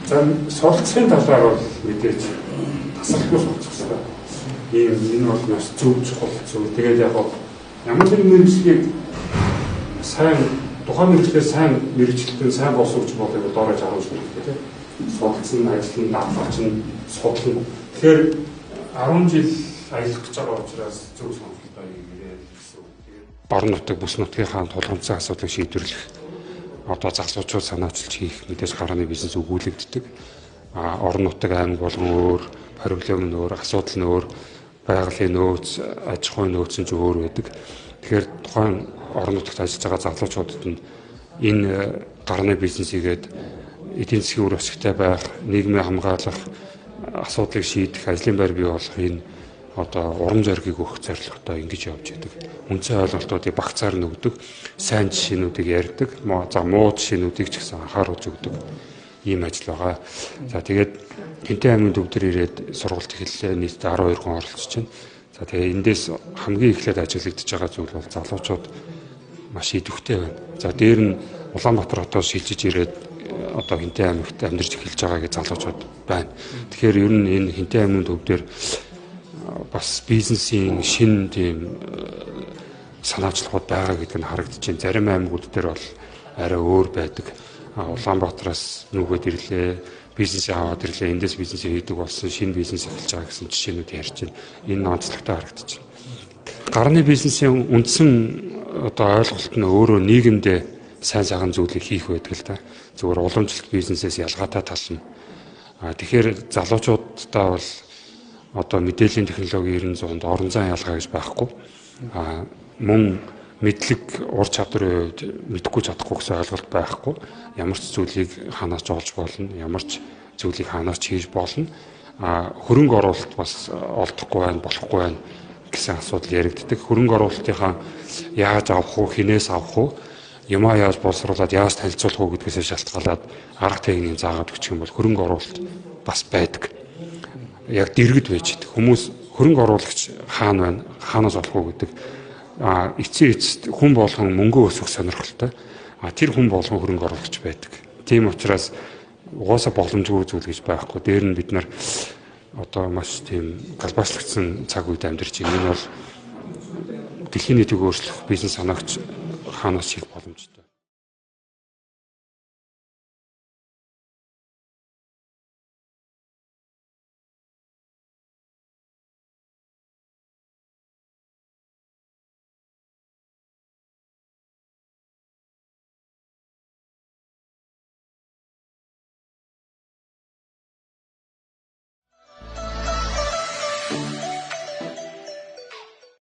За, суралцахын талаар бол мэдээж тасралтгүй суралцах хэрэгтэй. Ийм энэ бол маш зөв, чухал зүйл. Тэгээд яг ямар нэгэн мэргэжлийг сайн, тухайн мэргэжлээр сайн мэргэжилтэн, сайн боловсруулж болыг доорож 10 жил хэрэгтэй, тийм. Судалсан, ажиллан, дадлага чинь судлана. Тэгэхээр 10 жил ажиллах гэж байгаа учраас зөв сонголтоо хийгээрэй гэсэн үг. Тэгээд орон нутаг, бүс нутгийнхаа тулгамдсан асуудлыг шийдвэрлэх, одоо залуучууд санаачилж хийх мэдээж гарааны бизнес өгүүлэгддэг. А орон нутаг, аймаг болгон өөр, проблем нь өөр, асуудал нь өөр, байгалийн нөөц, аж ахуйн нөөц нь ч өөр байдаг. Тэгэхээр тухайн орон нутагт ажиллаж байгаа залуучуудад нь энэ гарааны бизнес хийгээд эдийн засгийн үр ашигтай байх, нийгмийн хамгаалах, асуудлыг шийдэх, ажлын байр бий болох энэ одоо урам зоригийг өгөх зорилготой ингэж явж идэг. Үндсэн ойлголтуудыг багцаар нь өгдөг, сайн жишээнүүдийг ярьдаг, за муу жишээнүүдийг ч гэсэн анхааруулж өгдөг ийм ажил байгаа. За, тэгээд Хэнтэй аймгийн төв дээр ирээд сургалт эхэллээ. Нийтдээ 12 хүн оролцож байна. За, тэгээд эндээс хамгийн эхлээд ажиглагдаж байгаа зүйл бол залуучууд маш идэвхтэй байна. За, дээр нь Улаанбаатар хотоос шилжиж ирээд одоо Хэнтэй аймагт амьдарч эхэлж байгаа гэж залуучууд байна. Тэгэхээр ер нь энэ Хэнтэй аймгийн төв дээр бас бизнесийн шин тийм санаачлагууд байгаа гэдэг нь харагдаж байна. Зарим аймагуд дээр бол арай өөр байдаг. Улаанбаатараас нүгэд ирлээ, бизнес аваад ирлээ, эндээс бизнес хийдэг болсон, шинэ бизнес эхэлж байгаа гэсэн жишээнүүд ярьж байна. Энэ онцлогтой харагдаж байна. Гарны бизнесийн үндсэн одоо ойлголт нь өөрөө нийгэмдээ сайн сайхан зүйлийг хийх байдаг л да. Зүгээр уламжлалт бизнесээс ялгаатай тал нь. А тэгэхээр залуучуудаа бол одоо мэдээллийн технологи 90 100-нд орон зайн ялгаа гэж байхгүй. А мөн мэдлэг, ур чадварын хувьд мэдэхгүй чадахгүй гэсэн ойлголт байхгүй. Ямар ч зүйлийг хаанаас ч олж болно, ямар ч зүйлийг хаанаас ч хийж болно. А хөрөнгө оруулалт бас олдохгүй байна, болохгүй байна гэсэн асуудал яригддаг. Хөрөнгө оруулалтынхаа яаж авах уу, хинээс авах уу, юмаа яаж боловсруулад яаж танилцуулах уу гэдгээс шалтгаалаад арга техникийг заагаад өгчих юм бол хөрөнгө оруулалт бас байдаг. Яг дэргэд байж идэг. Хүмүүс хөрөнгө оруулагч хаана байна, хаанаас олох уу гэдэг, а эцсийн эцэст хүн болгон мөнгө өсгөх сонирхолтой. А тэр хүн болгон хөрөнгө оруулагч байдаг. Тийм учраас угаасаа боломжгүй зүйл гэж байхгүй. Дээр нь бид нар одоо маш тийм галбаачлагдсан цаг үед амьдарч байна. Энэ бол дэлхийн нийтийг өөрчлөх бизнес санаагч хаанаас хийх боломжтой.